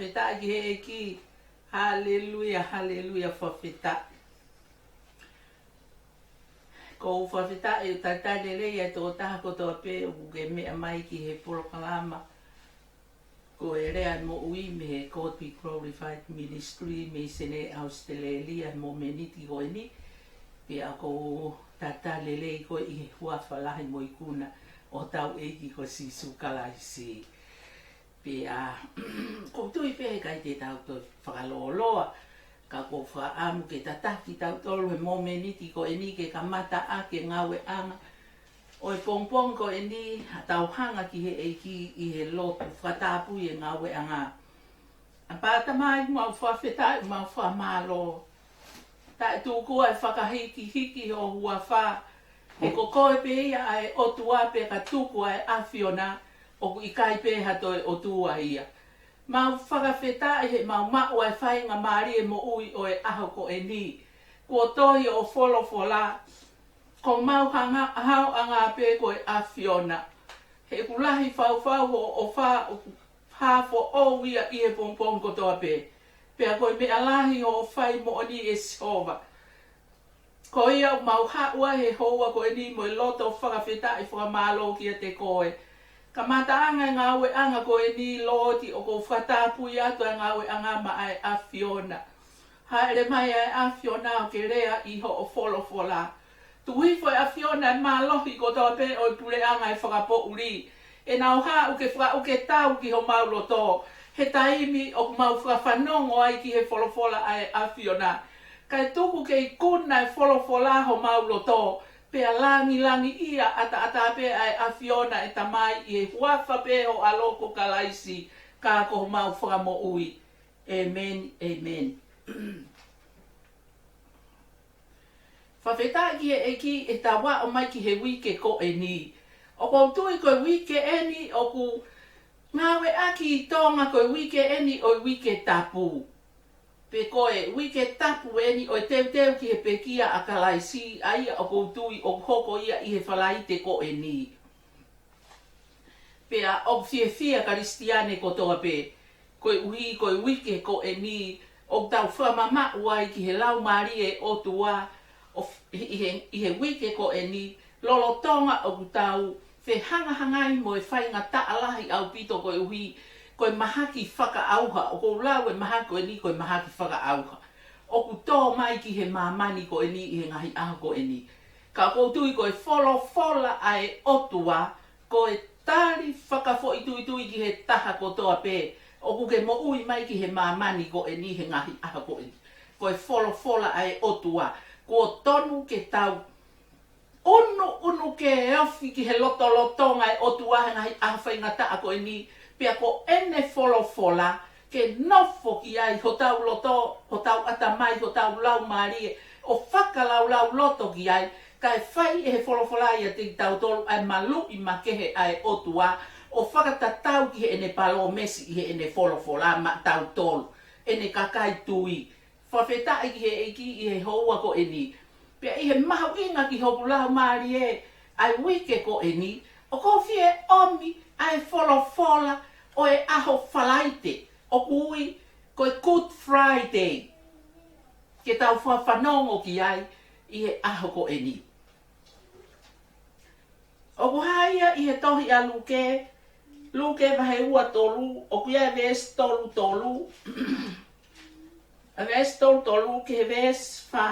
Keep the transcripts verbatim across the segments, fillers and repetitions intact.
Fakafetaʻi ki he ʻEiki. Haleluia, haleluia, fakafetaʻi. ʻOku ou fakafetaʻi ʻoku talitali lelei ʻa e tokotaha kotoa pē ʻoku ke meʻa mai ki he polokalama Ko e Lea ʻo e Moʻui mei he God Be Glorified Ministry mei Senē, ʻAositelēlia, he momeniti ko eni. Pea ʻoku ou talitali lelei koe ʻi he huafa lahi mo ikuna ʻo hotau ʻEiki ko Sīsū Kalaisi. Pea ʻoku ou tui pē heʻikai te tau toe fakalōloa, ka ʻoku ou fakaʻamu ke tataki kitautolu he momeniti ko eni ke kamata ʻaki e ngāueʻanga ʻo e pongipongi ko eni, ʻa ʻetau hanga ki he ʻEiki ʻi he lotu, fakatapui e ngāueʻanga. ʻApā Tamai, mau fakafetaʻi, mau fakamālō. Taʻetuku ʻa e fakahikihiki ho huafa, he ko koe pē ia ʻa e ʻOtua, pea ka tuku ʻa e ʻAfiona, ʻoku ʻikai pē ha toe ʻOtua ia. Mau fakafetaʻi he mau maʻu ʻa e faingamālie moʻui ʻo e ʻaho ko eni. Kuo tohi ʻo folofola, ko homau hanga, haoʻanga pē ko e ʻAfiona. He ʻoku lahi fau fau hoʻo ʻofa, ʻoku hā foʻou ia ʻi he pongipongi kotoa pē. Pea ko e meʻa lahi hoʻo fai moʻoni, ʻe Sihova. Ko ia ʻoku mau haʻu ai he houa ko eni mo e loto fakafetaʻi, fakamālō kiate koe. Kamataʻanga e ngāueʻanga ko eni, Lord, ʻoku ou fakatapui atu ʻa e ngāueʻanga maʻa e ʻAfiona. Hāʻele mai ʻa e ʻAfiona ʻo ke lea ʻi hoʻo folofola. Tuku hifo ʻe ʻAfiona e mālohi kotoa pē ʻo e puleʻanga ʻo e fakapoʻuli. ʻEnau haʻu ke fakaʻuke tau ki homau loto he taimi ʻoku mau fakafanongo ai ki he folofola ʻa e ʻAfiona. Kae tuku ke ikuna e folofola homau loto, pea langilangiʻia ʻataʻatā pē ʻa e ʻAfiona, ʻe Tamai, ʻi he huafa pē ho ʻAlo ko Kalaisi, ka ko homau Fakamoʻui. ʻĒmeni, ʻēmeni. Fakafetaʻi ki he ʻEiki ʻetau aʻu mai ki he uike ko eni. ʻOku ou tui ko e uike eni ʻoku ngāueʻaki ʻi Tonga ko e uike eni ʻo e Uike Tapu. Pe ko e Uike Tapu eni ʻo e teuteu ki he pekia ʻa Kalaisi, ʻa ia ʻoku ou tui ʻoku hoko ia ʻi he Falaite ko eni. Pea ʻoku fiefia Kalisitiane kotoa pē, koeʻuhi ko e uike ko eni ʻoku tau fakamamaʻu ai ki he Laumālie ʻo e ʻOtua, ʻo f-, ʻi he, ʻi he uike ko eni, lolotonga ʻoku tau fehangahangai mo e faingataʻa lahi ʻaupito koeʻuhi ko e mahaki fakaʻauha, ʻoku ou lau e mahaki ko eni ko e mahaki fakaʻauha ʻoku tō mai ki he māmani ko eni ʻi he ngaahi ʻaho ko eni. Ka ʻoku ou tui ko e folofola ʻa e ʻOtua, ko e tali fakafoʻituitui ki he taha kotoa pē ʻoku ke moʻui mai ki he māmani ko eni he ngaahi ʻaho ko eni. Ko e folofola ʻa e ʻOtua, kuo tonu ke tau ʻunuʻunu ke ofi ki he lotolotonga ʻo e ʻOtua he ngaahi ʻaho faingataʻa ko eni, pea ko ʻene folofola ke nofo ki ai hotau loto, hotau ʻatamai, hotau laumālie, ʻo fakalaulauloto ki ai, kae fai ʻe he folofola ʻiate kitautolu ʻa e maluʻi makehe ʻa e ʻOtua, ʻo fakatatau ki heʻene palōmesi ʻi heʻene folofola maʻatautolu, ʻene kakai tui. Fakafetaʻi ki he ʻEiki ʻi he houa ko eni. Pea ʻi he mahuʻinga ki hoku laumālie ʻa e uike ko eni, ʻoku ou fie ʻomi ʻa e folofola ʻo e ʻaho Falaite, ʻoku ui ko e Good Friday, ke tau fakafanongo ki ai ʻi he ʻaho ko eni. ʻOku hā ia ʻi he tohi ʻa Luke, Luke vahe ua tolu, ʻoku ʻi ai e veesi tolu tolu, ʻa e veesi tolu tolu ki he veesi fā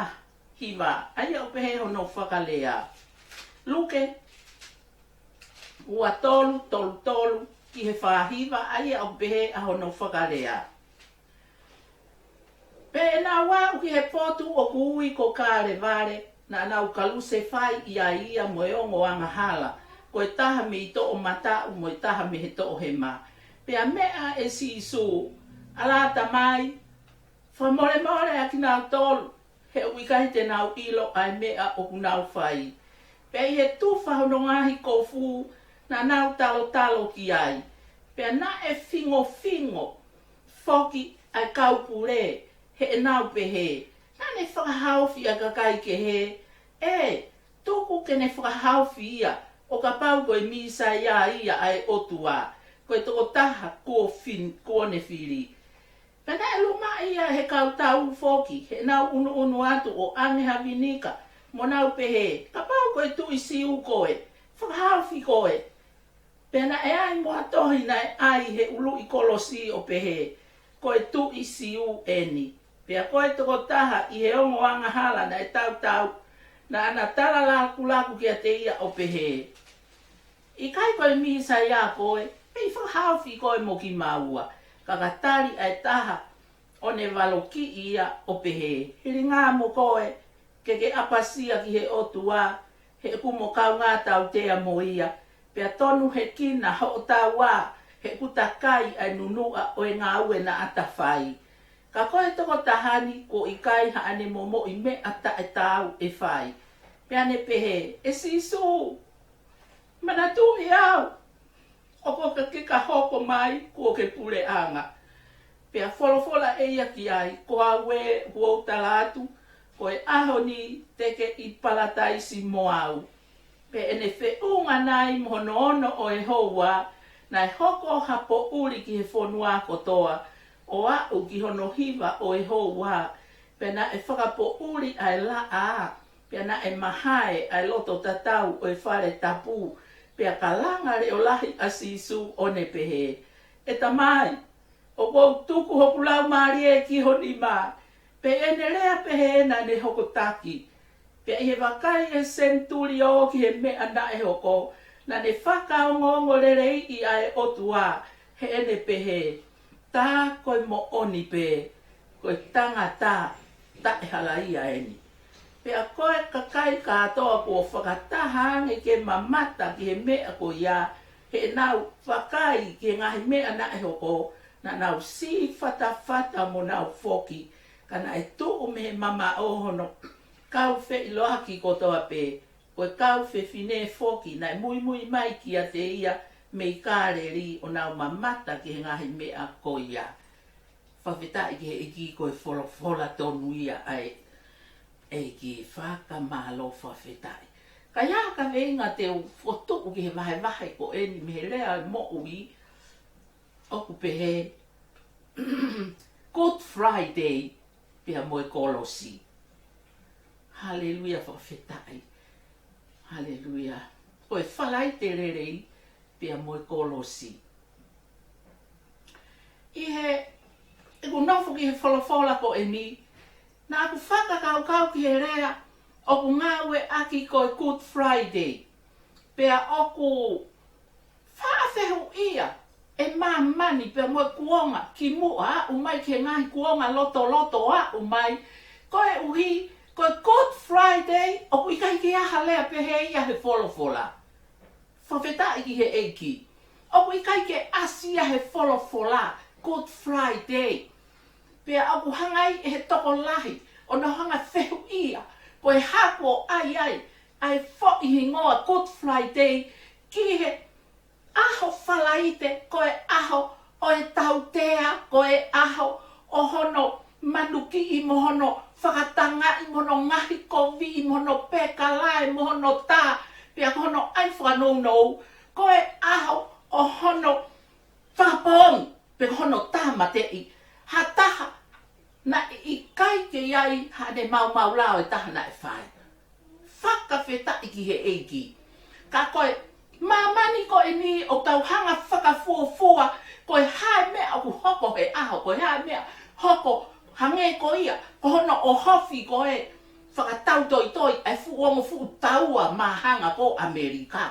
hiva, ʻa ia ʻoku pehē hono fakalea. Luke ua tolu, tolu tolu ki he fā hiva, ʻa ia ʻoku pehē ʻa hono fakalea. Pea ʻi heʻenau aʻu ki he potu ʻoku ui ko Kalevale, naʻa nau kalusefai ʻa ia mo e ongo angahala, ko e taha mei he toʻomataʻu mo e taha mei he toʻohema. Pea meʻa ʻe Sīsū, ʻAlā Tamai, fakamolemole ʻa kinautolu, he ʻoku ʻikai te nau ʻilo ʻa e meʻa ʻoku nau fai. Pea ʻi he tufa hono ngaahi kofu, naʻa nau talotalo ki ai. Pea naʻe fingofingo foki ʻa e kau pule, heʻenau pehē, Naʻa ne fakahaofi ʻa e kakai kehe, ʻe, tuku ke ne fakahaofi ia, ʻo kapau ko e Mīsaia ia ʻa e ʻOtua, ko e tokotaha kuo fin-, kuo ne fili. Pea naʻe lumaʻi ia ʻe he kau tau foki, heʻenau ʻunuʻunu atu ʻo ʻange ha vinika, mo nau pehē, Kapau ko e tuʻi Siu koe, fakahaofi koe. Pea naʻe ʻai mo ha tohi naʻe ʻai he ʻuluʻi kolosi ʻo pehē, Ko e tuʻi Siu eni. Pea ko e tokotaha ʻi he ongo angahala naʻe tautau, naʻa na tala lakulaku kiate ia ʻo pehē, ʻIkai ko e Mīsaia koe, pea ʻe fakahaofi koe mo kimaua. Ka ka tali ʻa e taha ʻo ne valokiʻi ia ʻo pehē, Hilingā mo koe, ke ke ʻapasia ki he ʻOtua, he ʻoku mo kaungā tautea mo ia, pea tonuhekina hoʻo taua, he ʻoku takai ʻa e nunuʻa ʻo e ngāue naʻa ta fai. Ka ko e tokotaha ni kuo ʻikai haʻane momoʻi meʻa taʻetaau ʻe fai. Pea ne pehē, ʻE Sīsū, manatuʻi au, ʻoku ke ka hoko mai kuo ke puleʻanga. Pea folofola ʻe ia ki ai, Ko au ē, ʻoku ou tala atu, ko e ʻaho ni te ke ʻi Palataisi mo au. Pea ʻi heʻene feʻunga nai mo hono ono ʻo e houa, naʻe hoko ha poʻuli ki he fonua kotoa, ʻo aʻu ki hono hiva ʻo e houa, pea naʻe fakapoʻuli ʻa e laʻā, pea naʻe mahae ʻa e loto tatau ʻo e fale tapu, pea kalanga leʻo lahi ʻa Sīsū ʻo ne pehē, ʻE Tamai, ʻoku ou tuku hoku laumālie ki ho nima. Pea ʻi heʻene lea pehē naʻa ne hoko taki. Pea ʻi he vakai ʻe he senituliō ki he meʻa naʻe hoko, naʻa ne fakaongoongoleleiʻi ʻa e ʻOtua, heʻene pehē, Tā ko e moʻoni pē, ko e tangata taʻehalaia eni. Pea ko e kakai kātoa kuo fakataha ange ke mamata ki he meʻa ko ia, heʻenau vakai ki he ngaahi meʻa naʻe hoko, naʻa nau sī fatafata mo nau foki, ka naʻe tuʻu mei he mamaʻo hono kau feʻiloaki kotoa pē, ko e kau fefine foki naʻe muimui mai kiate ia mei Kāleli ʻo nau mamata ki he ngaahi meʻa ko ia. Fakafetaʻi ki he ʻEiki, ko e folofola tonu ia ʻa e ʻEiki, fakamālō, fakafetaʻi. Ka ʻi ai ha kaveinga te u fokotuʻu ki he vahevahe ko eni mei he Lea ʻo e Moʻui, ʻoku pehē, Good Friday pea mo e kolosi. Haleluia, fakafetaʻi. Haleluia. Ko e Falaite Lelei pea mo e kolosi. ʻI heʻeku nofo ki he folofola ko eni, naʻa ku fakakaukau ki he lea ʻoku ngāueʻaki ko e Good Friday. Pea ʻoku faʻa fehuʻia ʻe māmani pea mo e kuonga kimuʻa aʻu mai ki he ngaahi kuonga lotoloto aʻu mai, koeʻuhi ko e Good Friday ʻoku ʻikai ke ʻi ai ha lea pehē ia he folofola. Fakafetaʻi ki he ʻEiki. ʻOku ʻikai ke ʻasi ia he folofola, Good Friday. Pea ʻoku hanga ai ʻe he tokolahi ʻo nau hanga fehuʻia, ko e hā kuo ʻai ai ʻa e foʻi hingoa Good Friday ki he ʻaho Falaite, ko e ʻaho ʻo e tautea, ko e ʻaho ʻo hono manukiʻi mo hono fakatangaʻi mo hono ngaohikoviʻi mo hono pekalae mo hono tā, pea ko hono ʻai fakanounou, ko e ʻaho ʻo hono fakapoongi, pe ko hono tāmateʻi ha taha naʻe ʻikai ke ʻi ai haʻane maumau lao ʻe taha naʻe fai. Fakafetaʻi ki he ʻEiki. Ka ko e māmani ko eni ʻoku tau hanga fakafuofua, ko e hā e meʻa ʻoku hoko he ʻaho, ko e hā e meʻa hoko hangē ko ia, ko hono ʻohofi ko e fakatautoitoi ʻa e fuʻu ongo fuʻu taua māhanga ko ʻAmelika.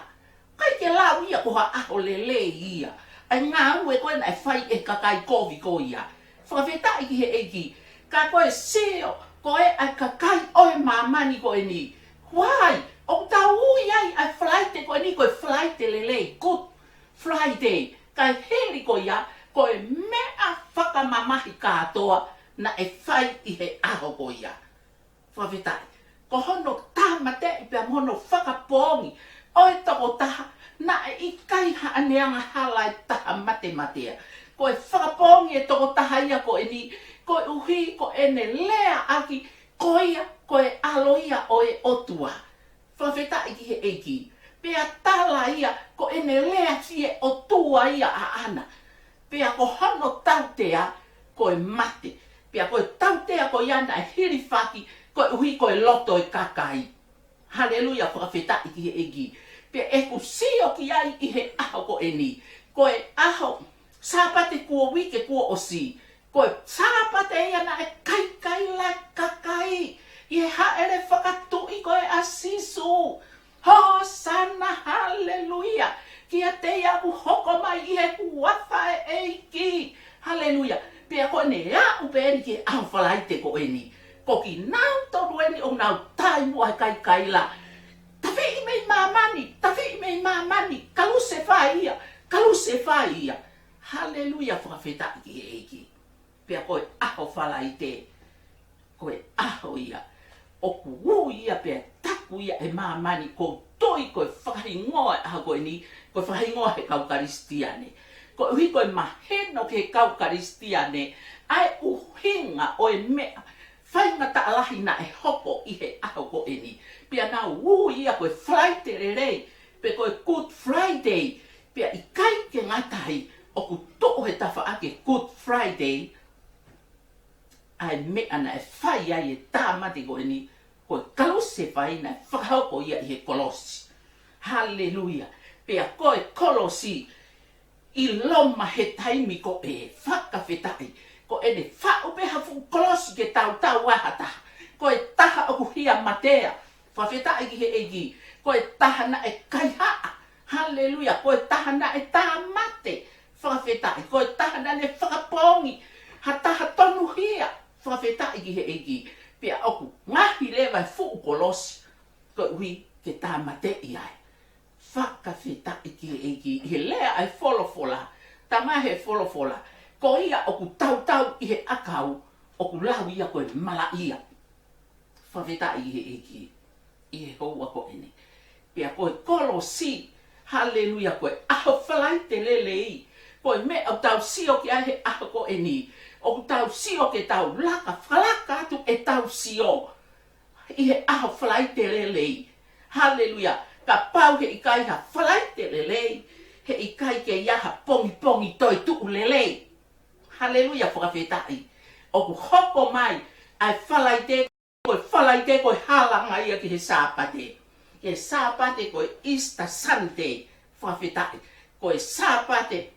ʻIkai ke lau ia ko ha ʻaho lelei ia. ʻA e ngāue ko ē naʻe fai ʻe he kakai kovi ko ia. Fakafetaʻi ki he ʻEiki. Ka ko e sio ko ē ʻa e kakai ʻo e māmani ko eni. Why? ʻOku tau ui ai ʻa e Falaite ko eni ko e Falaite Lelei, Good Friday. Ka hili ko ia, ko e meʻa fakamamahi kātoa naʻe fai ʻi he ʻaho ko ia. Fakafetaʻi. Ko hono tāmateʻi pea mo hono fakapoongi ʻo e tokotaha naʻe ʻikai haʻane angahala ʻe taha matematea. Ko e fakapoongi e tokotaha ia ko eni, koeʻuhi ko ʻene leaʻaki ko ia ko e ʻAlo ia ʻo e ʻOtua. Fakafetaʻi ki he ʻEiki. Pea tala ia ko ʻene lea fie ʻOtua ia ʻaʻana. Pea ko hono tautea, ko e mate. Pea ko e tautea ko ia naʻe hilifaki, koeʻuhi ko e loto ʻo e kakai. Haleluia, fakafetaʻi ki he ʻEiki. Pea ʻeku sio ki ai ʻi he ʻaho ko eni. Ko e ʻaho Sāpate kuo uike kuo ʻosi. Ko e Sāpate ia naʻe kaikaila e kakai ʻi he hāʻele fakatuʻi ko ē ʻa Sīsū. Hōsana, haleluia. Kiate ia ʻoku hoko mai ʻi he huafa ʻo e ʻEiki. Haleluia. Pea ko ʻene aʻu pē eni ki he ʻaho Falaite ko eni, ko kinautolu eni ʻoku nau taimu ai kaikaila. Tafiʻi mei māmani, tafiʻi mei māmani, kalusefai ia, kalusefai ia. Haleluia, fakafetaʻi ki he ʻEiki. Pea ko e ʻaho Falaite, ko e ʻaho ia ʻoku ui ia pea taku ia ʻe māmani, ʻoku ou tui ko e fakahingoa ʻo e ʻaho ko eni, ko e fakahingoa he kau Kalisitiane. Koeʻuhi ko e mahino ki he kau Kalisitiane ʻa e ʻuhinga ʻo e meʻa faingataʻa lahi naʻe hoko ʻi he ʻaho ko eni. Pea nau ui ia ko e Falaite Lelei, pe ko e Good Friday. Pea ʻikai ke ngata ai, ʻoku tuʻu he tafaʻaki Good Friday ʻa e meʻa naʻe fai ai e tāmate ko eni, ko e kalusefai naʻe fakahoko ia ʻi he kolosi. Haleluia. Pea ko e kolosi ʻi Loma he taimi ko ē, fakafetaʻi, ko ʻene faʻu pē ha fuʻu kolosi ke tautau ai ha taha. Ko e taha ʻoku hia matea. Fakafetaʻi ki he ʻEiki. Ko e taha naʻe kaihaʻa. Haleluia. Ko e taha naʻe tāmate. Fakafetaʻi. Ko e taha naʻa ne fakapoongi ha taha tonuhia. Fakafetaʻi ki he ʻEiki. Pea ʻoku ngaohi leva e fuʻu kolosi koeʻuhi ke tāmateʻi ai. Fakafetaʻi ki he ʻEiki. ʻI he lea ʻa e folofola, tama he folofola, ko ia ʻoku tautau ʻi he ʻakau, ʻoku lau ia ko e malaʻia. Fakafetaʻi ki he ʻEiki. ʻI he houa ko eni. Pea ko e kolosi, haleluia, ko e ʻaho Falaite Lelei. Ko e meʻa ʻoku tau sio ki ai he ʻaho ko eni, ʻoku tau sio ke tau laka, fakalaka atu ʻetau sio ʻi he ʻaho Falaite Lelei. Haleluia. Kapau heʻikai ha Falaite Lelei, heʻikai ke ʻi ai ha pongipongi toetuʻu lelei. Haleluia, fakafetaʻi. ʻOku hoko mai ʻa e Falaite, ko e Falaite ko e halanga ia ki he Sāpate. He Sāpate ko e Easter Sunday, fakafetaʻi. Ko e Sāpate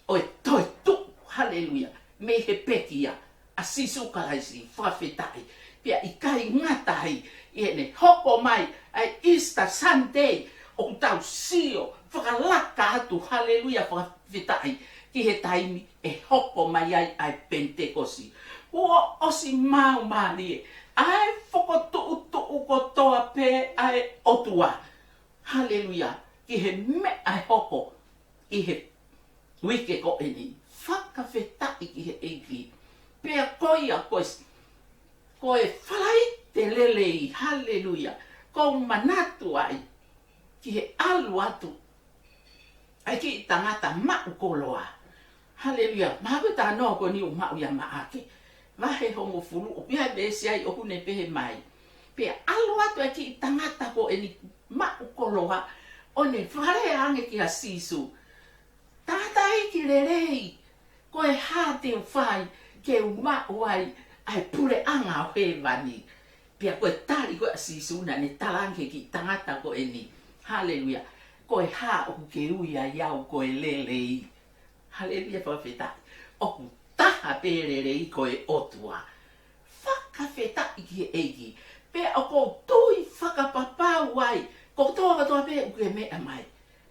ʻo e toetuʻu, haleluia, mei he pekia ʻa Sīsū Kalaisi, fakafetaʻi. Pea ʻikai ngata ai, ʻi heʻene hoko mai ʻa e Easter Sunday, ʻoku tau sio fakalaka atu, haleluia, fakafetaʻi, ki he taimi ʻe hoko mai ai ʻa e Penitekosi. Kuo ʻosi maumālie ʻa e fokotuʻutuʻu kotoa pē ʻa e ʻOtua. Haleluia. Ki he meʻa ʻe hoko ʻi he uike ko eni. Fakafetaʻi ki he ʻEiki. Pea ko ia ko e, ko e Falaite Lelei. Haleluia. ʻOku ou manatu ai ki he ʻalu atu ʻa e kiʻi tangata maʻu koloa. Haleluia. Mahalo ko e talanoa ko eni ʻoku maʻu ʻia Maʻake vahe hongofulu, ʻoku ʻi ai e veesi ai ʻoku ne pehē mai: Pea ʻalu atu e kiʻi tangata ko eni maʻu koloa, ʻo ne fakalea ange kia Sīsū: Tangataʻeiki lelei, ko e hā te u fai ke u maʻu ai ʻa e puleʻanga ʻo hēvani? Pea ko e tali ko ē ʻa Sīsū naʻa ne tala ange ki he kiʻi tangata ko eni. Haleluia. Ko e hā ʻoku ke ui ai au ko e lelei? Haleluia, fakafetaʻi. ʻOku taha pē lelei, ko e ʻOtua. Fakafetaʻi ki he ʻEiki. Pea ʻoku ou tui fakapapau ai, ko kotoa kotoa pē ʻoku ke meʻa mai,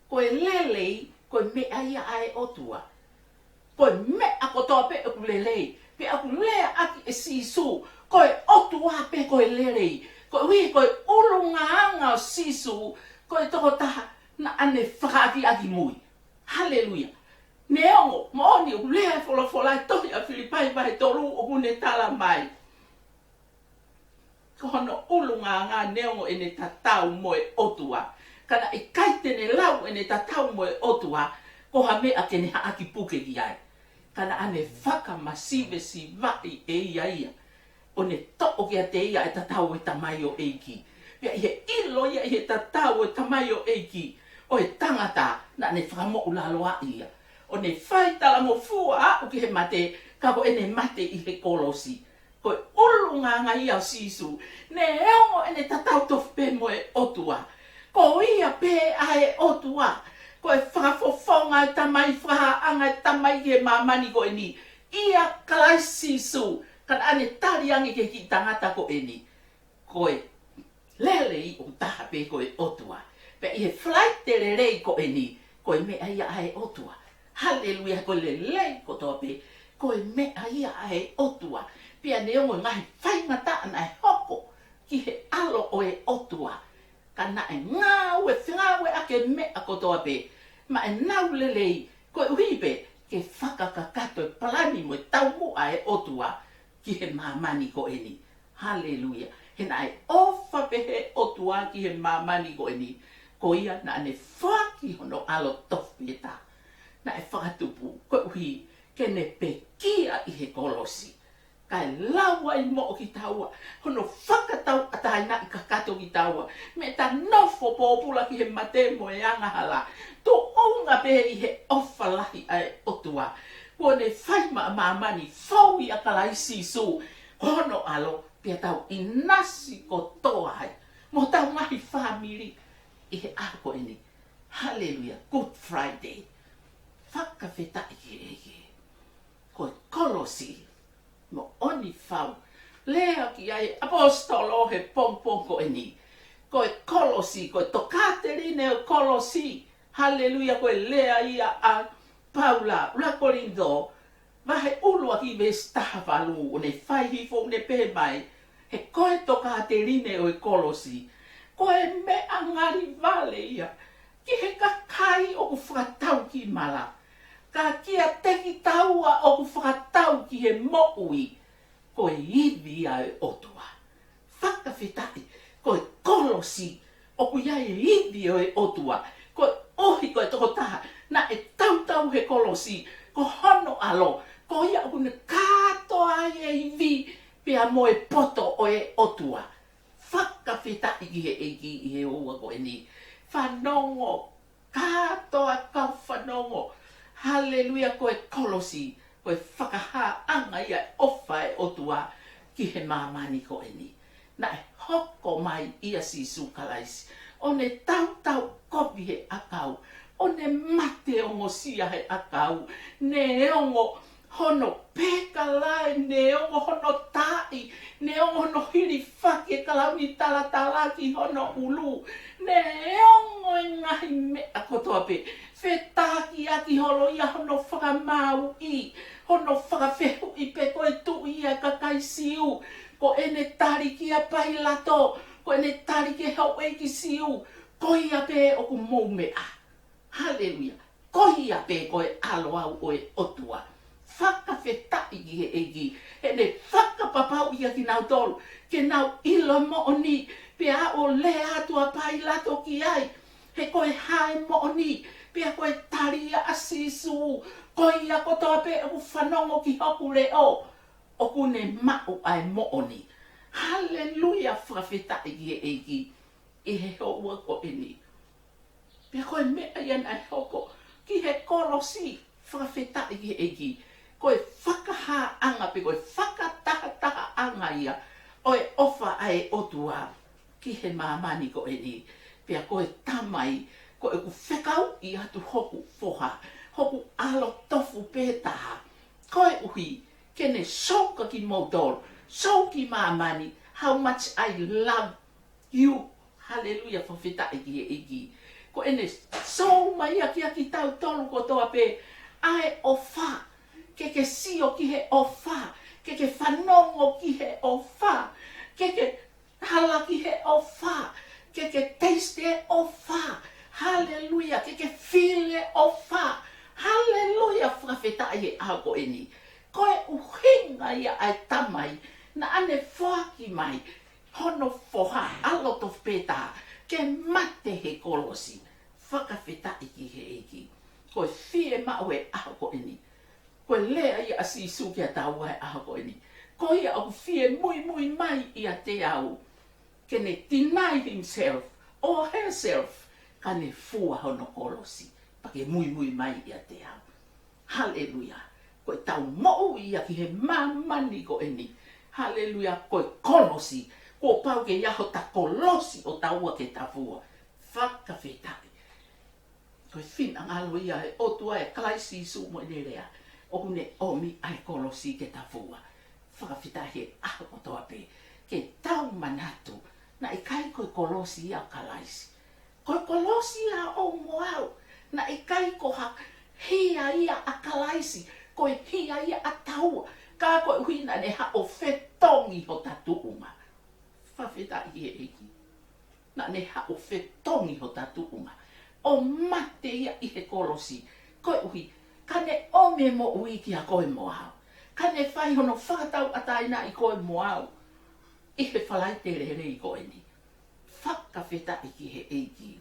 ko e lelei, ko e meʻa ia ʻa e ʻOtua. Ko e meʻa kotoa pē ʻoku lelei, pea ʻoku lea ʻaki ʻe Sīsū, ko e ʻOtua pē ko e lelei. Koeʻuhi ko e ʻulungaanga ʻo Sīsū, ko e tokotaha naʻa ne fakaʻakiʻakimui. Haleluia. Neongo, moʻoni ʻoku lea e folofola ʻi he tohi ʻa Filipai vahe tolu ʻoku ne tala mai: Ko hono ʻulungaanga neongo ʻene tatau mo e ʻOtua, ka naʻe ʻikai te ne lau ʻene tatau mo e ʻOtua ko ha meʻa ke ne haʻaki puke ki ai. Ka naʻa ne fakamasivesivaʻi ʻe ia ia, ʻo ne toʻo kiate ia e tatau ʻo e tamaioʻeiki. Pea ʻi he ʻilo ia ʻi he tatau ʻo e tamaioʻeiki ʻo e tangata, naʻa ne fakamoʻulaloaʻi ia, ʻo ne fai talangofua aʻu ki he mate, Ka ko ʻene mate ʻi he kolosi, ko e ʻulungaanga ia ʻo Sīsū, neongo ʻene tatau tofu pē mo e ʻOtua, ko ia pē ʻa e ʻOtua. Ko e fakafofonga e Tamai, fakahaʻanga e Tamai ki he māmani ko eni, ʻia Kalaisi Sīsū, ka naʻa ne tali ange ki he kiʻi tangata ko eni, ko e lelei ʻoku taha pē ko e ʻOtua. Pea ʻi he Falaite lelei ko eni, ko e meʻa ia ʻa e ʻOtua. Haleluia, ko e lelei kotoa pē, ko e meʻa ia ʻa e ʻOtua. Pea neongo e ngaahi faingataʻa naʻe hoko ki he ʻAlo ʻo e ʻOtua, ka naʻe ngāue, fengāueʻaki e meʻa kotoa pē maʻa ʻenau lelei, koeʻuhi pē ke fakakakato e palani mo e taumuʻa e ʻOtua ki he māmani ko eni. Haleluia. He naʻe ʻofa pē he ʻOtua ki he māmani ko eni, ko ia naʻa ne foaki hono ʻAlo tofu pē taha naʻe fakatupu, koeʻuhi ke ne pekia ʻi he kolosi, kae lau ai moʻo kitaua, hono fakatauʻatāinaʻi kakato kitaua mei heʻeta nofo pōpula ki he mate mo e angahala, tuʻunga pē ʻi he ʻofa lahi ʻa e ʻOtua, kuo ne fai maʻa māmani, fou ʻia Kalaisi Sīsū ko hono ʻAlo, pea tau ʻinasi kotoa ai mo hotau ngaahi fāmili ʻi he ʻaho ko eni. Haleluia. Good Friday. Fakafetaʻi ki he ʻEiki. Ko e kolosi moʻoni fau. Lea ki ai ʻaposetolo he pongipongi ko eni. Ko e kolosi, ko e tokāteline ʻo e kolosi. Haleluia, ko e lea ia ʻa Paula, ʻuluaki Kolinitō, vahe ʻuluaki veesi taha valu, ʻo ne fai hifo ʻo ne pehē mai, he ko e tokāteline ʻo e kolosi, ko e meʻa ngali vale ia ki he kakai ʻoku fakatau ki mala, ka kiate kitaua ʻoku fakatau ki he moʻui, ko e ivi ʻa e ʻOtua. Fakafetaʻi, ko e kolosi ʻoku ʻi ai e ivi ʻo e ʻOtua, koeʻuhi ko e tokotaha naʻe tautau he kolosi, ko hono ʻAlo, ko ia ʻoku ne kātoa ai e ivi pea mo e poto ʻo e ʻOtua. Fakafetaʻi ki he ʻEiki ʻi he houa ko eni. Fanongo kātoa kau fanongo. Haleluia, ko e kolosi, ko e fakahāʻanga ia e ʻofa e ʻOtua ki he māmani ko eni. Naʻe hoko mai ʻia Sīsū Kalaisi, ʻo ne tautau kovi he ʻakau, ʻo ne mate ongosia he ʻakau, neongo hono peka lahi, neongo hono taaʻi, neongo hono hilifaki e kalauni talatala ki hono ʻulu, neongo e ngaahi meʻa kotoa pē, fetakiaki holo ia hono fakamāuʻi, hono fakafehuʻi pe ko e tuʻi ia e kakai Siu, ko ʻene tali kia Pailato, ko ʻene tali ki he houʻeiki Siu, ko ia pē ʻoku mou meʻa. Haleluia. Ko ia pē ko e ʻAlo au ʻo e ʻOtua. Fakafetaʻi ki he ʻEiki, heʻene fakapapauʻi ia kinautolu ke nau ʻilo moʻoni, pea ʻo lea atu ʻa Pailato ki ai, he ko e hā e moʻoni, pea ko e tali ia ʻa Sīsū, ko ia kotoa pē ʻoku fanongo ki hoku leʻo, ʻoku ne maʻu ʻa e moʻoni. Haleluia, fakafetaʻi ki he ʻEiki ʻi he houa ko eni. Pea ko e meʻa ia naʻe hoko ki he kolosi, fakafetaʻi ki he ʻEiki, ko e fakahāʻanga pe ko e fakatahatahaʻanga ia ʻo e ʻofa ʻa e ʻOtua ki he māmani ko eni. Pea ko e Tamai, ko ʻeku fekauʻi atu hoku foha, hoku ʻAlo tofu pē taha, koeʻuhi ke ne show kia kimoutolu, show ki māmani, how much I love you. Haleluia, fakafetaʻi ki he ʻEiki. Ko ʻene show mai ia kia kitautolu kotoa pē ʻa e ʻofa, ke ke sio ki he ʻofa, ke ke fanongo ki he ʻofa, ke ke hala ki he ʻofa, ke ke taste e ʻofa. Haleluia, ke ke feel e ʻofa. Haleluia, fakafetaʻi he ʻaho ko eni. Ko e ʻuhinga ia ʻa e Tamai naʻa ne foaki mai hono foha, ʻAlo tofu pē taha, ke mate he kolosi. Fakafetaʻi ki he ʻEiki. Ko e fiemaʻu e ʻaho ko eni, ko e lea ia ʻa Sīsū kia taua he ʻaho ko eni, ko ia ʻoku fie muimui mai ʻiate au, ke ne deny himself or herself, ka ne fua hono kolosi, pea ke muimui mai ʻiate au. Haleluia. Ko ʻetau moʻui ia ki he māmani ko eni. Haleluia, ko e kolosi. Kuo pau ke ʻi ai hota kolosi ʻo taua ke tafua. Fakafetaʻi. Ko e finangalo ia ʻo e ʻOtua ʻia Kalaisi Sīsū mo ʻene lea. ʻOku ne ʻomi ʻa e kolosi ke tafua. Fakafetaʻi he ʻaho kotoa pē. Ke tau manatu. Naʻe ʻikai ko e kolosi ia ʻa Kalaisi. Ko e kolosi ia ʻoʻou mo au. Naʻe ʻikai ko ha hia ia ʻa Kalaisi. Ko e hia ia ʻa taua. Ka koeʻuhi naʻa ne haʻu ʻo fetongi hota tuʻunga. Fakafetaʻi he ʻEiki. Naʻa ne haʻu ʻo fetongi hota tuʻunga. ʻO mate ia ʻi he kolosi. Koeʻuhi, ka ne ʻomi e moʻui kia koe mo au. Ka ne fai hono fakatauʻatāinaʻi koe mo au. ʻI he Falaite Lelei ko eni. Fakafetaʻi ki he ʻEiki.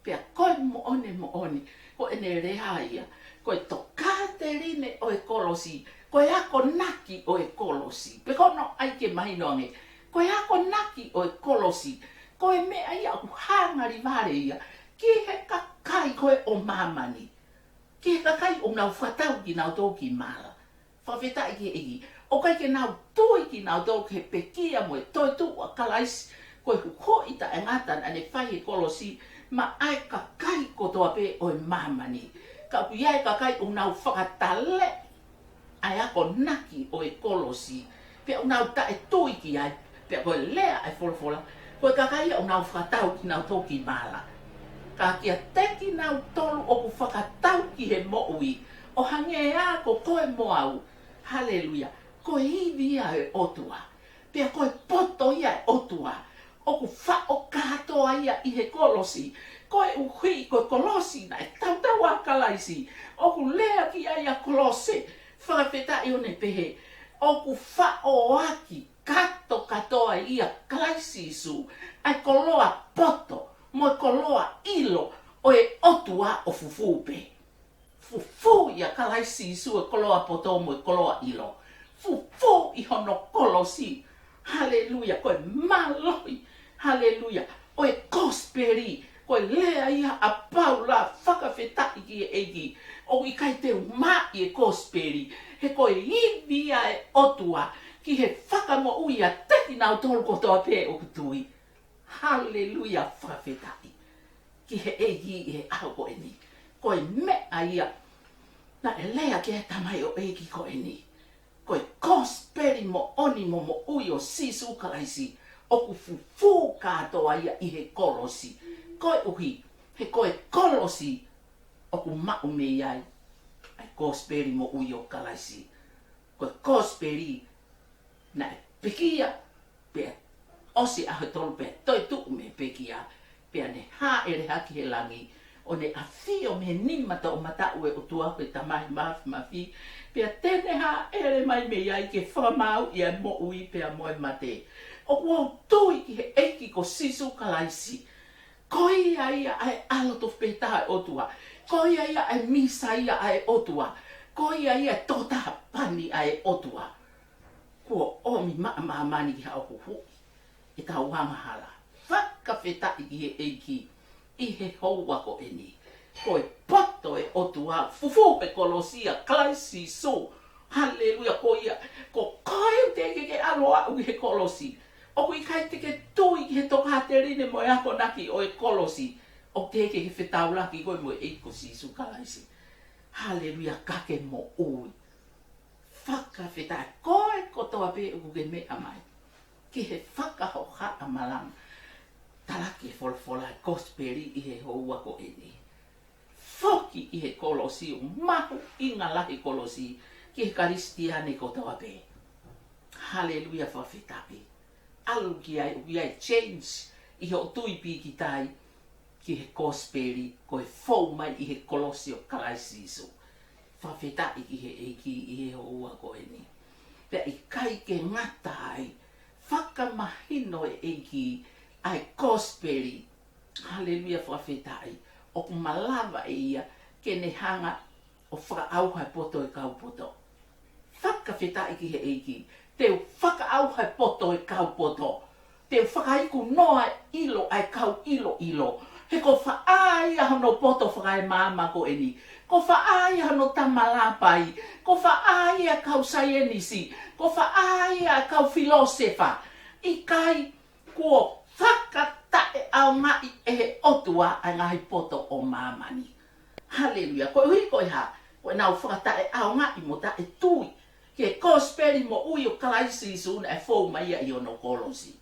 Pea ko e moʻoni moʻoni, ko ʻene lea ia. Ko e tokāteline ʻo e kolosi. Ko e akonaki ʻo e kolosi. Pe ko hono ʻai ke mahino ange. Ko e akonaki ʻo e kolosi. Ko e meʻa ia ʻoku hanga ʻo lea vale ia. Ki he kakai ko ē ʻo māmani. Ki he kakai ʻoku nau fakatau kinautolu ki mala. Fakafetaʻi ki he ʻEiki. ʻOku ʻikai ke nau tui kinautolu ki he pekia mo e toetuʻu ʻa Kalaisi. Ko e huhuʻi taʻengata naʻa ne fai he kolosi maʻa e kakai kotoa pē ʻo e māmani. Ka ʻoku ʻi ai e kakai ʻoku nau fakataleʻi ʻa e akonaki ʻo e kolosi. Pea ʻoku nau taʻetui ki ai. Pea ko e lea ʻa e folofola. Ko e kakai ia ʻoku nau fakatau kinautolu ki mala. Ka kiate kinautolu ʻoku fakatau ki he moʻui. ʻO hangē ā ko koe mo au. Haleluia. Ko e ivi ia ʻo e ʻOtua. Pea ko e poto ia ʻo e ʻOtua. ʻOku faʻo kātoa ia ʻi he kolosi. Koeʻuhi ko e kolosi naʻe tautau ʻa Kalaisi. ʻOku lea ki ai ʻa Kolose. Fakafetaʻi ʻo ne pehē. ʻOku faʻo ʻaki kātoa kātoa ia Kalaisi Sīsū. ʻA e koloa poto. Mo e koloa ʻilo. ʻO e ʻOtua ʻo fufū pē. Fufū ia Kalaisi Sīsū e koloa poto mo e koloa ʻilo. Fufū ʻi hono kolosi. Haleluia. Ko e mālohi. Haleluia. ʻO e kosipeli. Ko e lea ia ʻa Paula fakafetaʻi ki he ʻEiki. ʻOku ʻikai te u maʻi e kosipeli. He ko e ivi ia ʻo e ʻOtua. Ki he fakamoʻui ʻiate kinautolu kotoa pē ʻoku tui. Haleluia, fakafetaʻi. Ki he ʻEiki ʻi he ʻaho ko eni. Ko e meʻa ia. Naʻe lea ki ai e tamaioʻeiki ko eni. Ko e kosipeli moʻoni mo moʻui ʻo Sīsū Kalaisi. ʻOku fufū kātoa ia ʻi he kolosi. Koeʻuhi, he ko e kolosi ʻoku maʻu mei ai. ʻA e kosipeli moʻui ʻo Kalaisi. Ko e kosipeli naʻe pekia, pea ʻosi ʻaho ʻe tolu pea toetuʻu mei he pekia, pea ne hāʻele hake ki he langi, ʻo ne ʻafio mei he nima toʻomataʻu ʻo e ʻOtua ko e Tamai Māfimafi, pea te ne hāʻele mai mei ai ke fakamaauʻi ʻa e moʻui pea mo e mate. ʻOku ou tui ki he ʻEiki ko Sīsū Kalaisi, ko ia ia ʻa e ʻAlo tofu pē taha ʻo e ʻOtua. Ko ia ia ʻa e Mīsaia ʻa e ʻOtua. Ko ia ia ʻa e tokotaha pani ʻa e ʻOtua. Kuo ʻomi maʻa māmani ki haʻo huhuʻi ʻetau angahala. Fakafetaʻi ki he ʻEiki ʻi he houa ko eni. Ko e poto ʻo e ʻOtua, fufū he kolosi ʻa Kalaisi Sīsū. Haleluia, ko ia, ko koe ʻoku teʻeki ke ʻalu ʻo aʻu ki he kolosi. ʻOku ʻikai te ke tui ki he tokāteline mo e akonaki ʻo e kolosi. ʻOku teʻeki ke fetaulaki koe mo e ʻEiki ko Sīsū Kalaisi. Haleluia, ka ke moʻui. Fakafetaʻi, ko e kotoa pē ʻoku ke meʻa mai. Ki he fakahohaʻa malanga. Talaki e folofola e kosipeli ʻi he houa ko eni. Foki ʻi he kolosi ʻoku mahuʻinga lahi kolosi ki he Kalisitiane kotoa pē. Haleluia, fakafetaʻi. ʻAlu ki ai, ʻoku ʻi ai e change ʻi hoʻo tui pīkitai ki he kosipeli, ko e fou mai ʻi he kolosi ʻo Kalaisi Sīsū. Fakafetaʻi ki he ʻEiki ʻi he houa ko eni. Pea ʻikai ke ngata ai, fakamahino e ʻEiki ʻa e kosipeli. Haleluia, fakafetaʻi. ʻOku malava ʻe ia ke ne hanga ʻo fakaʻauha e poto e kau poto. Fakafetaʻi ki he ʻEiki. Te u fakaʻauha e poto e kau poto. Te u fakaikunoa e ʻilo ʻa e kau ʻiloʻilo. He ko fē ia hono poto fakaemāmani ko eni. Ko fē ia hono tama lāpai. Ko fē ia kau saienisi. Ko fē ia kau filōsefa. ʻIkai, kuo fakataʻeʻaongaʻi ʻe he ʻOtua ʻa e ngaahi poto ʻo māmani. Haleluia. Koeʻuhi ko e hā? Ko ʻenau fakataʻeʻaongaʻi mo taʻetui ki he kosipeli moʻui ʻo Kalaisi Sīsū naʻe fou mai ia ʻi hono kolosi.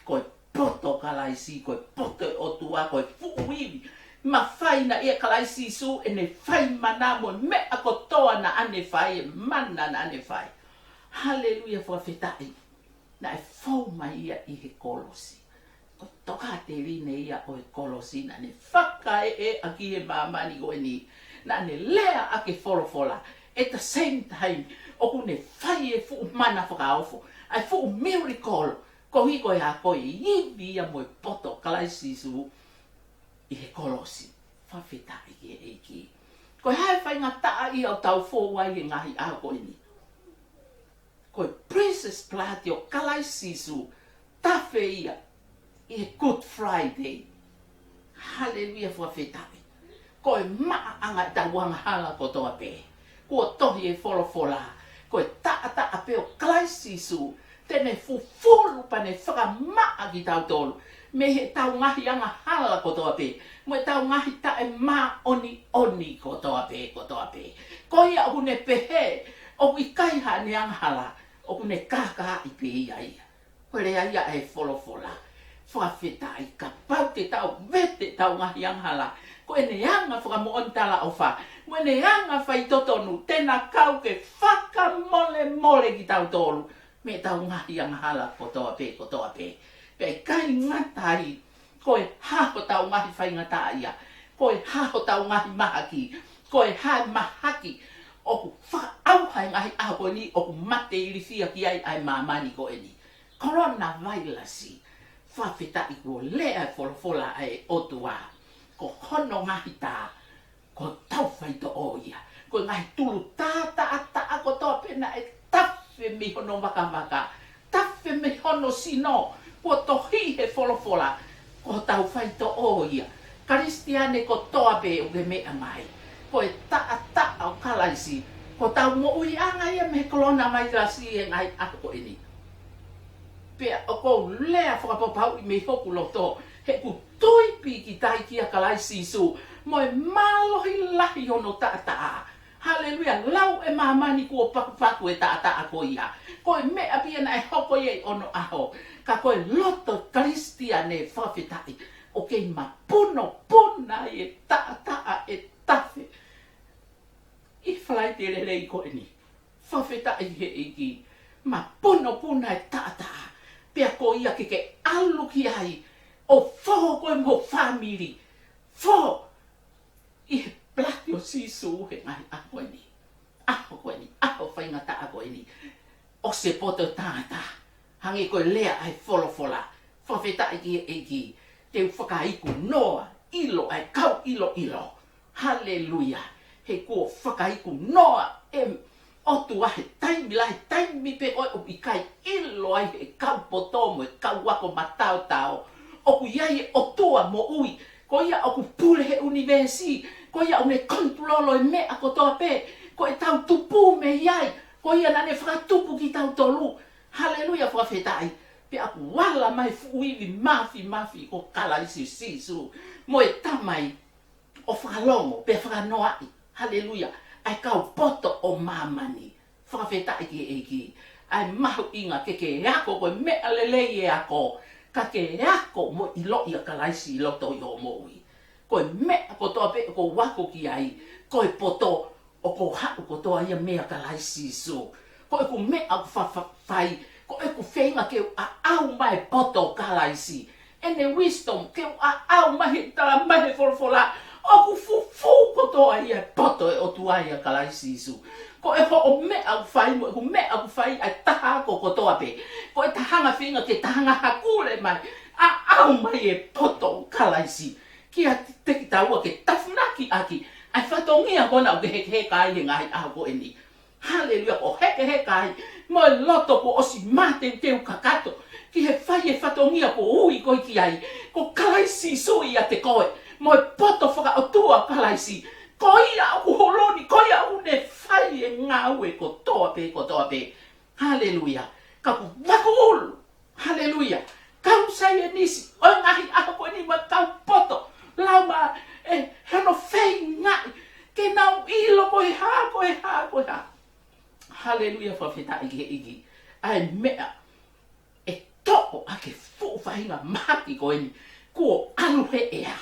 Ko e poto ʻo Kalaisi, ko e poto ʻo e ʻOtua, ko e fuʻu ivi. Mafai naʻe ʻia Kalaisi Sīsū ʻene fai mana mo e meʻa kotoa naʻa ne fai, e mana naʻa ne fai. Haleluia, fakafetaʻi. Naʻe fou mai ia ʻi he kolosi. Ko e tokāteline ia ʻo e kolosi naʻa ne fakaeʻa ʻaki e māmani ko eni. Naʻa ne lea ʻaki e folofola. At the same time, ʻoku ne fai e fuʻu mana fakaofo. ʻA e fuʻu miracle. Koeʻuhi ko e hā? Ko e ivi ia mo e poto ʻo Kalaisi Sīsū ʻi he kolosi. Fakafetaʻi ki he ʻEiki. Ko e hā e faingataʻa ia ʻoku tau fou ai he ngaahi ʻaho ko eni? Ko e precious blood ʻo Kalaisi Sīsū, tafe ia ʻi he Good Friday. Haleluia, fakafetaʻi. Ko e maʻaʻanga ʻetau angahala kotoa pē. Kuo tohi e folofola, ko e taʻataʻa pē ʻo Kalaisi Sīsū, te ne fufulu pea ne fakamaʻa kitautolu mei heʻetau ngaahi angahala kotoa pē, mo ʻetau ngaahi taʻemāʻoniʻoni kotoa pē, kotoa pē. Ko ia ʻoku ne pehē ʻoku ʻikai haʻane angahala, ʻoku ne kākaaʻi pē ia ia. Ko e lea ia ʻa e folofola. Fakafetaʻi, kapau te tau vete ʻetau ngaahi angahala, ko ʻene anga fakamoʻoni talaʻofa mo ʻene anga faitotonu, te na kau ke fakamolemole kitautolu mei heʻetau ngaahi angahala kotoa pē, kotoa pē. Pea ʻikai ngata ai, ko e hā hotau ngaahi faingataʻaʻia, ko e hā hotau ngaahi mahaki, ko e hā e mahaki ʻoku fakaʻauha he ngaahi ʻaho ko eni, ʻoku mate ilifia ki ai ʻa e māmani ko eni. Kolona vailasi, fakafetaʻi, kuo lea e folofola ʻa e ʻOtua, ko hono ngaahi tā, ko hotau faitoʻo ia. Ko e ngaahi tulu tātaʻataʻa kotoa pē naʻe tafe mei hono vakavaka, tafe mei hono sino, kuo tohi he folofola, ko hotau faitoʻo ia. Kalisitiane kotoa pē ʻoku ke meʻa mai, ko e taʻataʻa ʻo Kalaisi, ko hotau moʻuiʻanga ia mei he kolona vailasi he ngaahi ʻaho ko eni. Pea ʻoku ou lea fakapapauʻi mei hoku loto, he ʻoku tui pīkitai kia Kalaisi Sīsū, mo e mālohi lahi hono taʻataʻa. Haleluia, lau e māmani kuo pakupaku e taʻataʻa ko ia. Ko e meʻa pē ia naʻe hoko ia ʻi onoʻaho. Ka ko e loto Kalisitiane, fakafetaʻi, ʻoku kei mapunopuna ai e taʻataʻa ʻe tafe ʻi he Falaite Lelei ko eni. Fakafetaʻi he ʻEiki, mapunopuna e taʻataʻa. Pea ko ia ke ke ʻalu ki ai, ʻo fō koe mo ho fāmili. Fō ʻi he blood ʻo Sīsū he ngaahi ʻaho ko eni. ʻAho ko eni, ʻaho faingataʻa ko eni. ʻOsi e poto tangata. Hangē ko e lea ʻa e folofola. Fakafetaʻi ki he ʻEiki. Te u fakaiku noa ʻilo ʻa e kau ʻiloʻilo. Haleluia. He kuo fakaiku noa e ʻOtua he taimi lahi, taimi pē ko ē ʻoku ʻikai ʻilo ai he kau poto mo e kau ako mataotao ʻoku ʻi ai e ʻOtua moʻui. Ko ia ʻoku pule he ʻunivēsi. Ko ia ʻoku ne kontulolo e meʻa kotoa pē. Ko ʻetau tupu mei ai. Ko ia naʻa ne fakatupu kitautolu. Haleluia, fakafetaʻi. Pea ʻoku ala mai e fuʻu ivi māfimafi ko Kalaisi Sīsū mo e Tamai, ʻo fakalongo pea fakanoaʻi. Haleluia. ʻA e kau poto ʻo māmani. Fakafetaʻi ki he ʻEiki. ʻA e mahuʻinga ke ke ako, ko e meʻa lelei e ako, ka ke ako mo ʻiloʻi ʻa Kalaisi ʻi loto ʻi hoʻo moʻui. Ko e meʻa kotoa pē ʻoku ou ako ki ai, ko e poto ʻoku ou haʻu kotoa ia meia Kalaisi Sīsū. Ko ʻeku meʻa ʻoku fa-, fa-, fai, ko ʻeku feinga ke u ʻaʻau mai e poto ʻo Kalaisi. ʻEne wisdom, ke u ʻaʻau mai he tala mai he folofola, ʻoku fufū kotoa ia e poto ʻo e ʻOtua ʻia Kalaisi Sīsū. Ko e hoʻo meʻa ʻoku fai mo ʻeku meʻa ʻoku fai, ʻa e taha ako kotoa pē. Ko e ta hanga feinga ke ta hanga hakule mai, ʻaʻau mai e poto ʻo Kalaisi kiate kitaua ke tafunaki ʻaki ʻa e fatongia ko ena ʻoku ke hekeheka ai he ngaahi ʻaho ko eni. Haleluia, ko e hekeheka ai mo e loto kuo ʻosi mateuteu kakato ki he fai e fatongia kuo ui koe ki ai. Ko Kalaisi Sīsū ʻiate koe mo e poto fakaʻotua ʻo Kalaisi. Ko ia ʻoku holo ni, ko ia ʻoku ne fai e ngāue kotoa pē, kotoa pē. Haleluia. Ka ʻoku vakuʻulu, haleluia, kau saienisi ʻo e ngaahi ʻaho ko eni mo e kau poto, lau ma e hano feingaʻi ke nau ʻilo ko e hā, ko e hā, ko e hā. Haleluia, fakafetaʻi ki he ʻEiki. ʻA e meʻa ʻe toʻo ʻaki e fuʻu faʻahinga mahaki ko eni, kuo ʻalu he ʻea.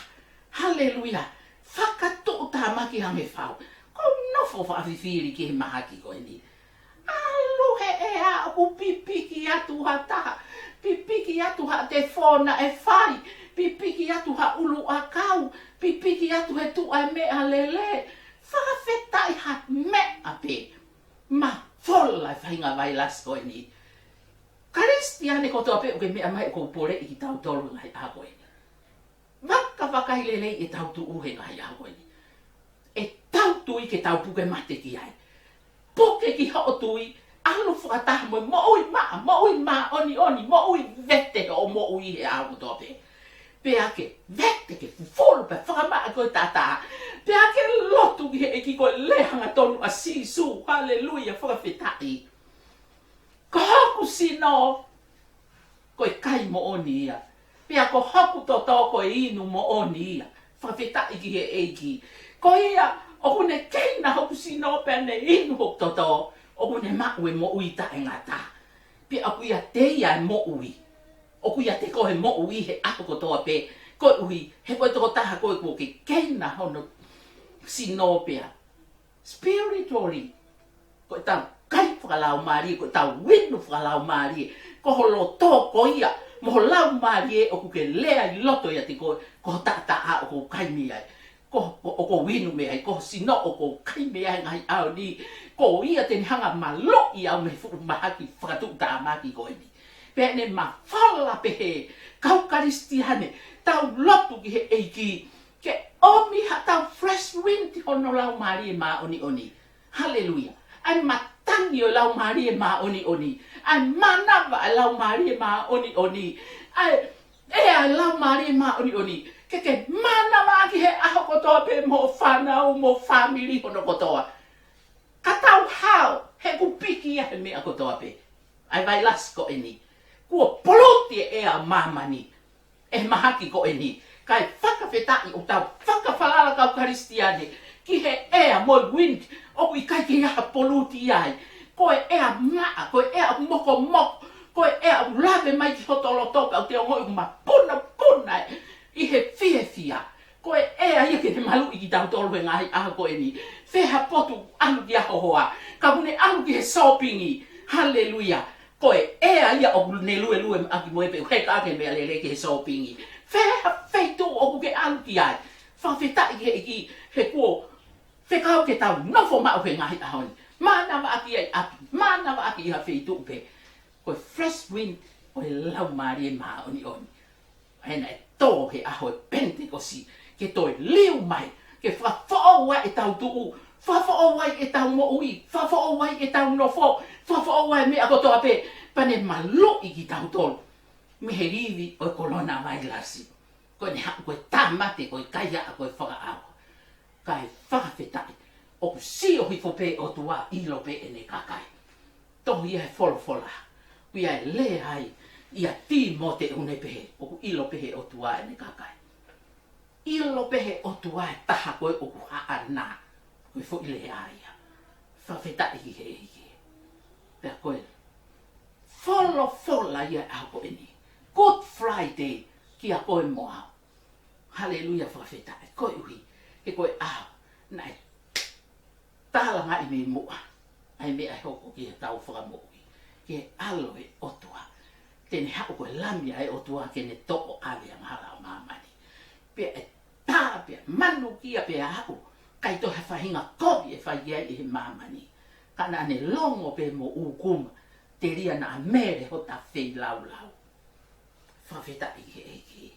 Haleluia. Fakatuʻutāmaki ange fau. Ko e nofo fakafifili ki he mahaki ko eni. ʻAlu he ʻea ʻoku pipiki atu ha taha, pipiki atu ha tefona ʻe fai, pipiki atu ha ʻuluʻakau, pipiki atu he tuʻa e meʻalele. Fakafetaʻi ha meʻa pē. Mafola e faʻahinga vailasi ko eni. Kalisitiane kotoa pē ʻoku ke meʻa mai ʻoku ou poleʻi kitautolu he ngaahi ʻaho ko eni. Vakavakai lelei ʻetau tuʻu he ngaahi ʻaho ko eni. ʻEtau tui ke tau puke mate ki ai. Puke ki hoʻo tui, ʻalu fakataha mo e moʻui maʻa, moʻui māʻoniʻoni, moʻui vete hoʻo moʻui he ʻaho kotoa pē. Pea ke vete, ke fufulu pea fakamaʻa ko e taʻataʻa. Pea ke lotu ki he ʻEiki ko e lea hangatonu ʻa Sīsū. Haleluia, fakafetaʻi. Ko hoku sino, ko e kai moʻoni ia. Pea ko hoku toto, ko e inu moʻoni ia. Fakafetaʻi ki he ʻEiki. Ko ia ʻoku ne keina hoku sino pea ne inu hoku toto, ʻoku ne maʻu e moʻui taʻengata. Pea ʻoku ʻiate ia e moʻui. ʻOku ʻiate koe e moʻui he ʻaho kotoa pē. Koeʻuhi he ko e tokotaha koe kuo ke keina hono sino pea spiritually, ko ʻetau kai fakalaumālie, ko ʻetau inu fakalaumālie, ko ho loto ko ia mo ho laumālie ʻoku ke lea ʻi loto ʻiate koe, ko ho taʻataʻa ʻoku ou kai mei ai, ko, ko, ʻoku ou inu mei ai, ko ho sino ʻoku ou kai mei ai he ngaahi ʻaho ni. Ko ia te ne hanga maluʻi au mei he fuʻu mahaki fakatuʻutāmaki ko eni. Pea ne mafola pehē, kau Kalisitiane, tau lotu ki he ʻEiki ke ʻomi haʻatau fresh wind hono Laumālie Māʻoniʻoni. Haleluia. ʻA e matangi ʻo e Laumālie Māʻoniʻoni. ʻA e mānava ʻa e Laumālie Māʻoniʻoni. ʻA e, ʻa e Laumālie Māʻoniʻoni ke ke mānavaʻaki he ʻaho kotoa pē mo ho fānau mo e fāmili hono kotoa. Ka tau hao, he ʻoku piki ia he meʻa kotoa pē. ʻA e vailasi ko eni. Kuo poluti e ʻea ʻo māmani ʻe he mahaki ko eni. Kae fakafetaʻi ʻoku tau fakafalala kau Kalisitiane ki he ʻea mo e wind ʻoku ʻikai ke ʻi ai ha poluti ai. Ko e ʻea maʻa, ko e ʻea mokomoko, ko e ʻea ʻoku lave mai ki hoto loto pea ʻoku te ongoʻi ʻoku mapunapuna ʻi he fiefia. Ko e ʻea ia ke ne maluʻi kitautolu he ngaahi ʻaho ko eni. Fē ha potu ʻalu ki ai ho hoa, ka ʻoku ne ʻalu ki he sōpingi. Haleluia. Ko e ʻea ia ʻoku ne luelue ʻaki mo e pē heka ake meʻalele ki he sōpingi. Fē ha feituʻu ʻoku ke ʻalu ki ai. Fakafetaʻi ki he ʻEiki he kuo fekau ke tau nofo maʻu he ngaahi ʻaho ni. Mānavaʻaki ʻi ʻapi, mānavaʻaki ʻi ha feituʻu pē. Ko e fresh wind ʻo e Laumālie Māʻoniʻoni. He naʻe tō he ʻaho ʻo e Penitekosi ke toe liliu mai, ke fakafoʻou ai ʻetau tuʻu, fakafoʻou ai ʻetau moʻui, fakafoʻou ai ʻetau nofo, fakafoʻou ai e meʻa kotoa pē, pea ne maluʻi kitautolu mei he livi ʻo e kolona vailasi. Ko ʻene haʻu ko e tāmate, ko e kaihaʻa, ko e fakaʻauha. Kae fakafetaʻi, ʻoku sio hifo pē ʻOtua, ʻilo pē ʻene kakai. Tohi ia he folofola, ʻoku ʻi ai e lea ai ʻia Tīmote ʻoku ne pehē, ʻoku ʻilo pē he ʻOtua ʻene kakai. ʻIlo pē he ʻOtua e taha ko ē ʻoku haʻana. Ko e foʻi lea ia. Fakafetaʻi ki he ʻEiki. Pea ko e folofola ia ʻa e ʻaho ko eni. Good Friday kiate koe mo au. Haleluia, fakafetaʻi. Koeʻuhi he ko e ʻaho naʻe tālangaʻi mei muʻa ʻa e meʻa ʻe hoko ki heʻetau fakamoʻui, ki he ʻAlo ʻo e ʻOtua. Te ne haʻu ko e Lami ʻa e ʻOtua ke ne toʻo ʻa e angahala ʻo māmani. Pea ʻe tā pea manukia pea haʻu, ʻikai toe ha faʻahinga kovi ʻe fai ai ʻe he māmani. Ka naʻa ne longo pē mo ʻūkuma, telia naʻa mele hota feilaulau. Fakafetaʻi ki he ʻEiki.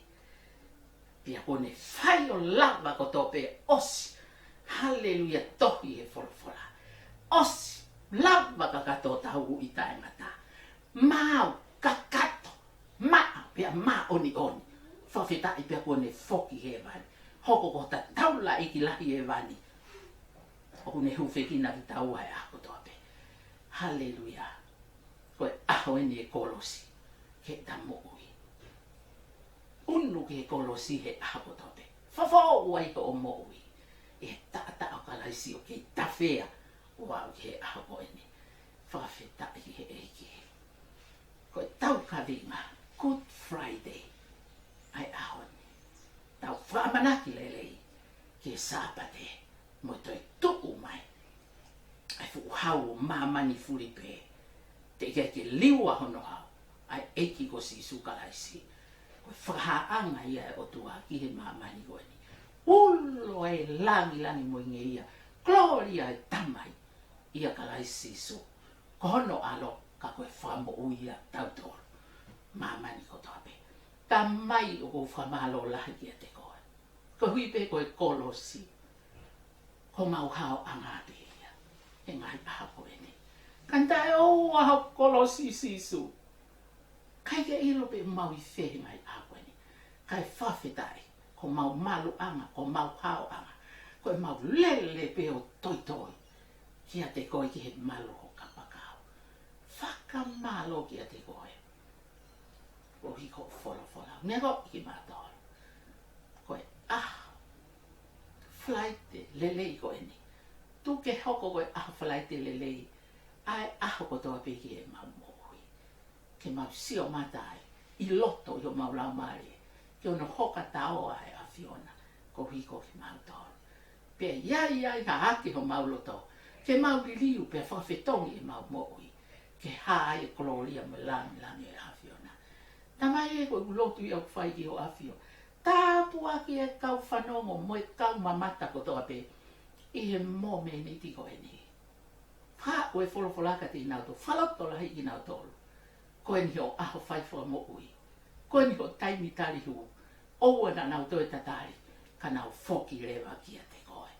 Pea kuo ne fai ʻo lava kotoa pē, ʻosi. Haleluia, tohi he folofola. ʻOsi. Lava kakato tau ui taʻengata. Maau, kakato, maʻa pea māʻoniʻoni. Fakafetaʻi pea kuo ne foki hēvani. Hoko ko hota taulaʻeiki lahi hēvani. ʻOku ne hūfekina kitaua he ʻaho kotoa pē. Haleluia. Ko e ʻaho eni e kolosi ki heʻeta moʻui. Unu ki he kolosi he ʻaho kotoa pē. Fafao ai hoʻo moʻui ʻi he taʻataʻa ʻo Kalaisi ʻo kei tafea ʻo aʻu ki he ʻaho ko eni. Fakafetaʻi ki he ʻEiki. Ko e tau kaveinga Good Friday ʻa e ʻaho ni. Tau fakamanaki lelei ki he Sāpate mo e toetuʻu mai ʻa e fuʻu hau ʻo māmani fulipē. Teʻeki ai ke liua hono hau ʻa e ʻEiki ko Sīsū Kalaisi. Ko e fakahāʻanga ia ʻa e ʻOtua ki he māmani ko eni. Ulo e langilangi mo e ngeia. Kolōlia e Tamai ʻia Kalaisi Sīsū. Ko hono ʻAlo ka ko e Fakamoʻui ia tautolu. Māmani kotoa pē. Tamai ʻoku ou fakamālō lahi kiate koe. Koeʻuhi pē ko e kolosi. Ko homau haoʻanga pē ia he ngaahi ʻaho ko eni. Ka ne taʻeʻoua hoʻo kolosi Sīsū. ʻIkai ke ʻilo pe mau ʻi fē he ngaahi ʻaho ko eni. Kae fakafetaʻi, ko homau maluʻanga, ko homau haoʻanga, ko ʻemau lele pē ʻo toitoi kiate koe ki he malu ho kapakau. Fakamālō kiate koe. Koeʻuhi ko hoʻo folofola. Meʻa ko ē kimautolu. Ko e ʻaho Falaite lelei ko eni. Tuku ke hoko ko e ʻaho Falaite lelei ʻa e ʻaho kotoa pē ki heʻemau moʻui. Ke mau sio mata ai ʻi loto ʻi homau laumālie. Ke ono hoka taoa ʻa e ʻAfiona koeʻuhi ko kimautolu. Pea ʻi ai ʻa e hā ʻaki homau loto. Ke mau liliu pea fakafetongi ʻemau moʻui. Ke hā ai e kolōlia mo e langilangi ʻo e ʻAfiona. Tamai ē, ko ʻeku lotu ia ʻoku fai ki hoʻo ʻAfio. Tāpuakiʻi e kau fanongo mo e kau mamata kotoa pē ʻi he mōmeniti ko eni. Haʻu e folofola kiate kinautolu, fakalotolahiʻi kinautolu. Ko eni hoʻo ʻaho fai fakamoʻui. Ko eni hoʻo taimi tali hū. ʻOua naʻa nau toe tatali, ka nau foki leva kiate koe.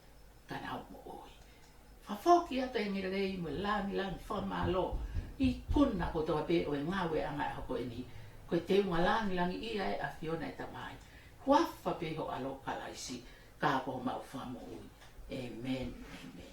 Ka nau moʻui. Fakafoki atu e ngeia lelei mo e langilangi fakamālō. Ikuna kotoa pē ʻo e ngāueʻanga ʻo e ʻaho ko eni. Ko e teunga langilangiʻia ʻa e ʻAfiona ʻe Tamai. Huafa pē ho ʻAlo Kalaisi, ka ko homau Fakamoʻui. ʻĒmeni, ʻēmeni.